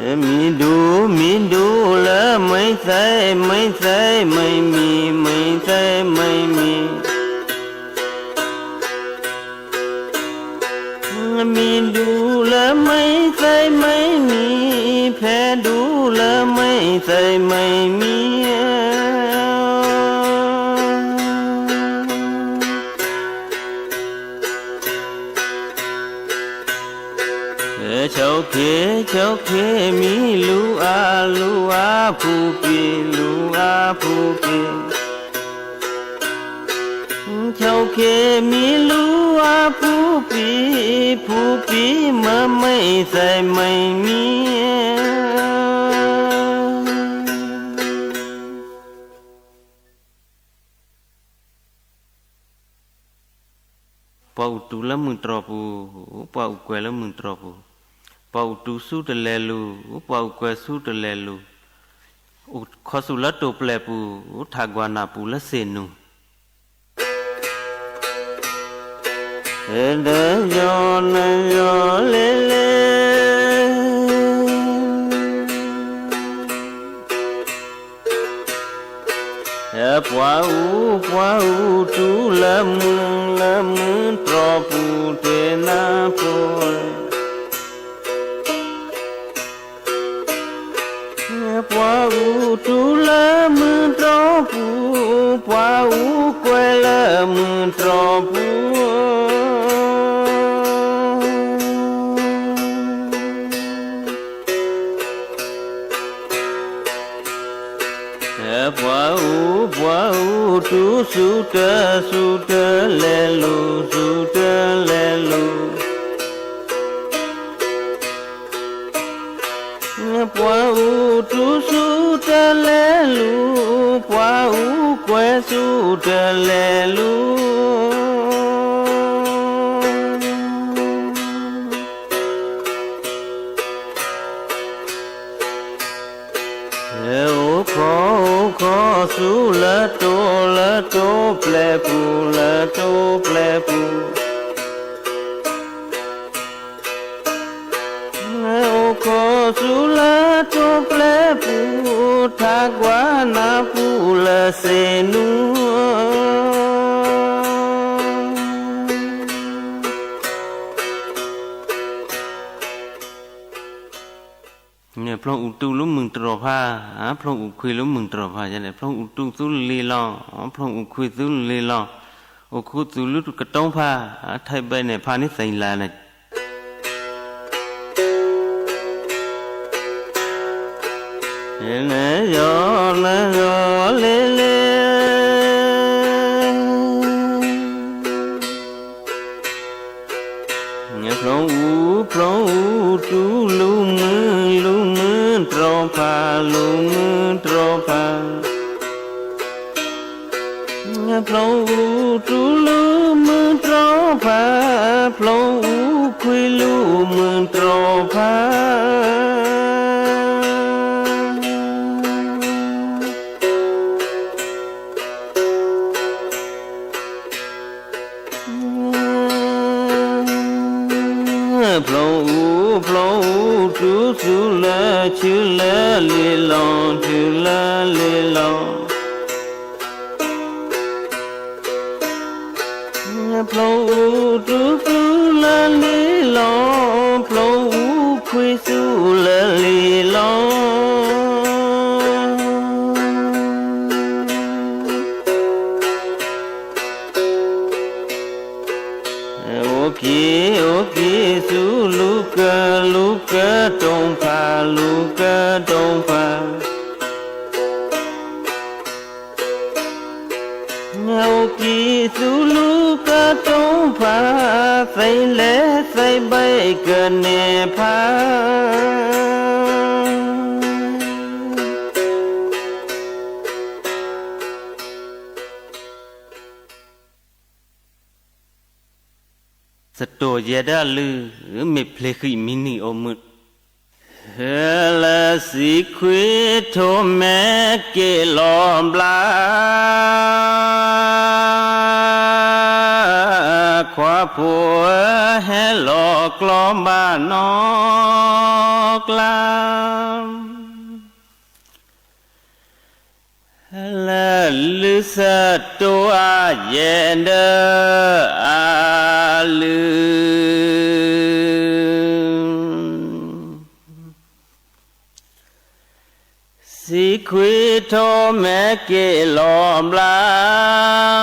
မ့ၢ်ဒိၣ်, မ့ၢ်ဒိၣ်လၢမံသဲးမံမံ, မံသဲးမံမံ. မ့ၢ်ဒိၣ်လၢမံသဲးမံမံ, ဖဲဒိၣ်လၢမံသဲးမံမံ. ဆီၣ်ခဲ, ဆီၣ်ခဲမံလူၤအါ, လူၤအါဖူပံ, လူၤအါဖူပံ. ဆီၣ်ခဲမံလူၤအါဖူပံ, ဖူပံမ့ၢ်မံသဲးမံမံ. ပှၤအိၣ်တူၢ်လၢမုၢ်တြီၢ်ပူၤ, ပှၤအိၣ်ကွဲးလၢမုၢ်တြီၢ်ပူၤ, ပှၤအိၣ်တူၢ်ဆူတလဲၤလူၤ, ပှၤအိၣ်ကွဲးဆူတလဲၤလူၤ, အိၣ်ခိးဆူၣ်လၢတိာ်ပျဲၢ်ပူၤ, အိၣ်ထးကွၢ်နၢ်ပူၤလၢသ့ၣ်နူၤ. နယီနယီလဲလဲ. ပှၤအိၣ်, ပှၤအိၣ်တူၢ်လၢမုၢ်, လၢမုၢ်တြီၢ်ပူၤတ့နါဖိ. ပှၤအိၣ်တူၢ်လၢမုၢ်တြီၢ်ပူၤ, ပှၤအိၣ်ကွဲးလၢမုၢ်တြီၢ်ပူၤ. ပှၤအိၣ်, ပှၤအိၣ် တူၢ်ဆူတၢ်ဆူတၢ်လဲၤလူၤ ဆူတၢ်လဲၤလူၤ ပှၤအူတူၢ်ဆူတၢ်လဲၤလူၤ ပှၤအူကွဲဆူတၢ်လဲၤလူၤ အိၣ်ခိးအိၣ်ခိးဆူလၢတိၤလၢတိၤပျဲၢ်ပူၤ လၢတိၤပျဲၢ်ပူၤ အိၣ်ခိးဆူလၢတိၤပျဲၢ်ပူၤ ထးကွၢ်နၢ်ပူၤလၢစ့နူ ဖျိအူတူၢ်လၢမုၢ်တြီၤဖး, ဖျိအူခွံလၢမုၢ်တြီၤဖး, ဖျိအူတူၢ်သူလ့ၤလီၤ, ဖျိအူခွံသူလ့ၤလီၤ, အိၣ်ခူသူၣ်လၢကတီၤဖး, ထဲဘဲန့ၣ်ဖးန့ၢ်သ့ၣ်လၢန့ၣ် နယီၤနယီၤလ့လ့ ဖျိအူဖျိအူတူၢ်လူၤမုၢ်လူၤမုၢ်တြီၤဖး လူၤမုၢ်တြီၤဖး ဖျိအူတူၢ်လူၤမုၢ်တြီၤဖး ဖျိအူခွံလူၤမုၢ်တြီၤဖး ဖျိအူဖျိအူတူၢ်ဆူလၢဆူလၢလ့လီၤ ဆူလၢလ့လီၤ ဖျိအူတူၢ်ဆူလၢလ့လီၤ ဖျိအူခွံဆူလၢလ့လီၤ အိၣ်က့ၤအိၣ်က့ၤဆူလူၤကၢလူၤကၢတိၤဖး လူၤကၢတိၤဖး အိၣ်က့ၤဆူလူၤကၢတိၤဖး သ့လဲၤသ့ဘဲကန့ၢ်ဖး စတိၤယဲဒၣ်လုၢ် မ့ၢ်ဖျ့ဃံးမံနံၤအိၣ်မုာ် လၢစံးခွံထိးမဲက့ၤလီၤဘျါ ခွါဖိဧၢ ဟဲလီၤကျီဘၣ်နီၢ်ကျါ လၢလုၢ်စတိၤအယဲၢ်ဒၢအလုၢ် စံးခွံထိးမဲက့ၤလီၤဘျါ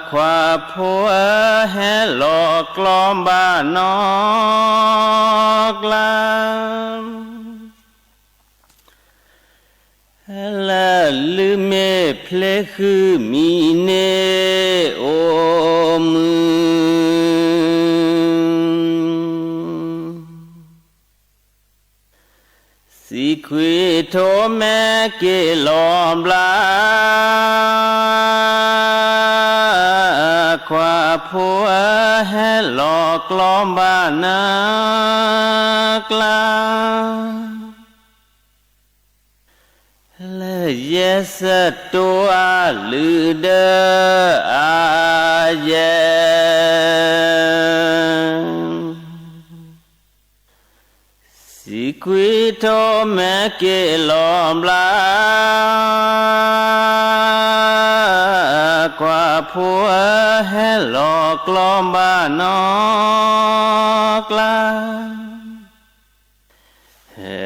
ခွါဖိဧၢ ဟဲလီၤကျီဘၣ်နီၢ်ကျါ လၢလုၢ်မ့ၢ်ဖျ့ဃံးမံနံၤအိၣ်မုာ် စံးခွံထိးမဲက့ၤလီၤဘျါ ခွါဖိဧၢ ဟဲလီၤကျီဘၣ်နီၢ်ကျါ လၢယဲၢ်စတိၤအလုၢ်ဒၢအယဲၢ် စံးခွံထိးမဲက့ၤလီၤဘျါ ခွါဖိဧၢ ဟဲလီၤကျီဘၣ်နီၢ်ကျါ လၢ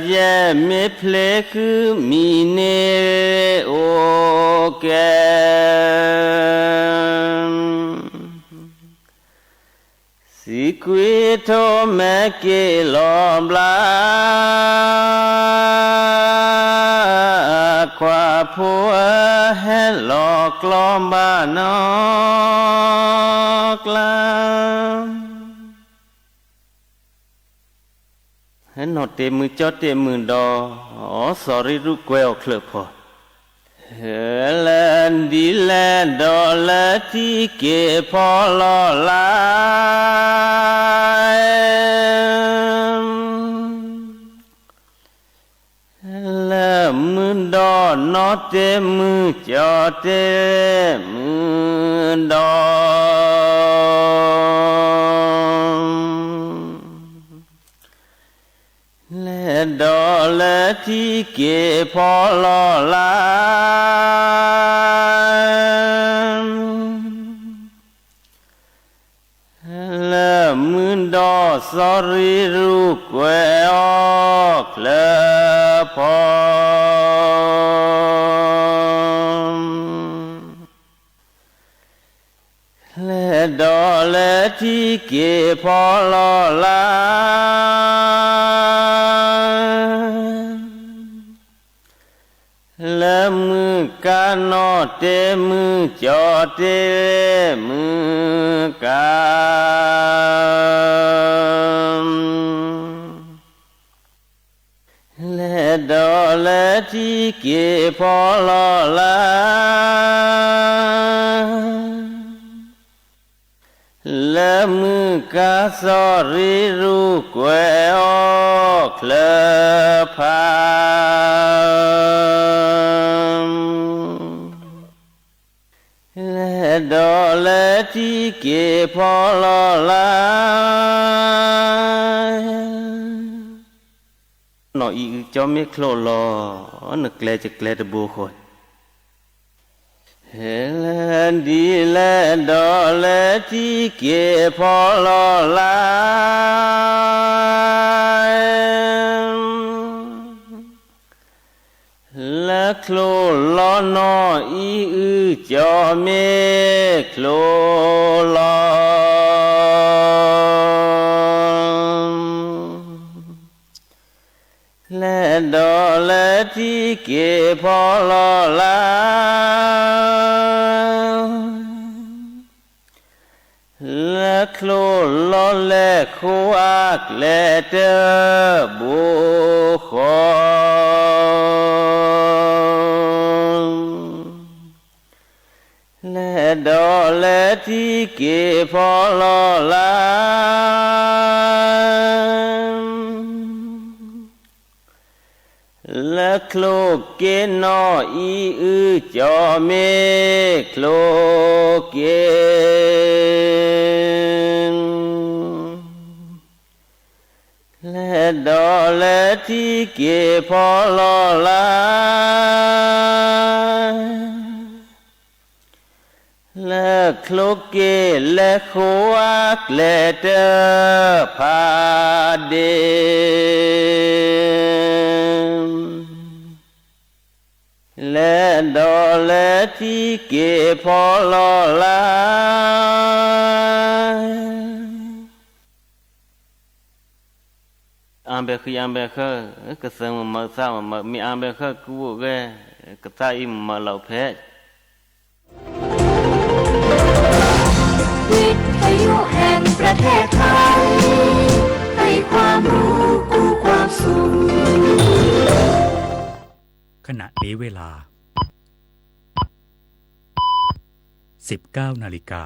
ယဲၢ်မ့ၢ်ဖျ့ဃံးမံနံၤအိၣ်ကဲ စံးခွံထိးမဲက့ၤလီၤဘျါ ပှၤဖိဧၢ, ဟဲလီၤကျီဘၣ်နီၢ်ကျါ, ဟဲနီၣ်တ့ၢ်မုၢ်ကၠီတ့ၢ်မုၢ်ဒီး, စီၤရံရူကွဲအီၤချၢၣ်ဖီ, ဟဲလၢဒ်လဲၣ်ဒီးလၢထံက့ၤဖီလီၤလၢ် လၢမုၢ်ဒီးနီၣ်တ့ၢ်မုၢ်ကၠီတ့ၢ်မုၢ်ဒီး, လဲၤဒီးလၢထံက့ၤဖီလီၤလၢ် လၢမုၢ်ဒီးစီၤရံရူကွဲအီၤချၢၣ်ဖီ, လဲၤဒီးလၢထံက့ၤဖီလီၤလၢ် လၢမုၢ်ကါနီၣ်တ့ၢ်မုၢ်ကၠီတ့ၢ်မုၢ်ကါ လဲၤဒီးလၢထံက့ၤဖီလီၤလၢ် လၢမုၢ်ကါစီၤရံရူကွဲအီၤချၢၣ်ဖီ, လဲၤဒီးလၢထံက့ၤဖီလီၤလၢ် နီၢ်အံၤအုကၠီမ့ၢ်ချိၣ်လီၤ, နကျဲကကျဲတဘိဃီ, ဟဲလၢဒ်လဲၣ်ဒီးလၢထံက့ၤဖီလီၤလၢ် လၢချိၣ်လီၤနီၢ်အံၤအုကၠီမ့ၢ်ချိၣ်လီၤ, လဲၤဒီးလၢထံက့ၤဖီလီၤလၢ် လၢချိၣ်လီၤလဲၢ်ခိအကျဲတဘိဃီ, လဲၤဒီးလၢထံက့ၤဖီလီၤလၢ် လၢချိၣ်က့နီၢ်အံၤအုကၠီမ့ၢ်ချိၣ်က့, လဲၤဒီးလၢထံက့ၤဖီလီၤလၢ် လၢချိၣ်က့လဲၤဃိအကျဲတဖၣ်ဒ့ၣ်, လဲၤဒီးလၢထံက့ၤဖီလီၤလၢ် အါဘဲဃံအါဘဲဃၢ, ကသၢမုာ်မၤသၣ်မၤမၤ မ့ၢ်အါဘဲဃၢကဝိၣ်ဂဲၤ, ကသၣ်အံၤမၤလီၤဖဲ วิทยุแห่งประเทศไทย ให้ความรู้คู่ความสุข ขณะนี้เวลา สิบเก้านาฬิกา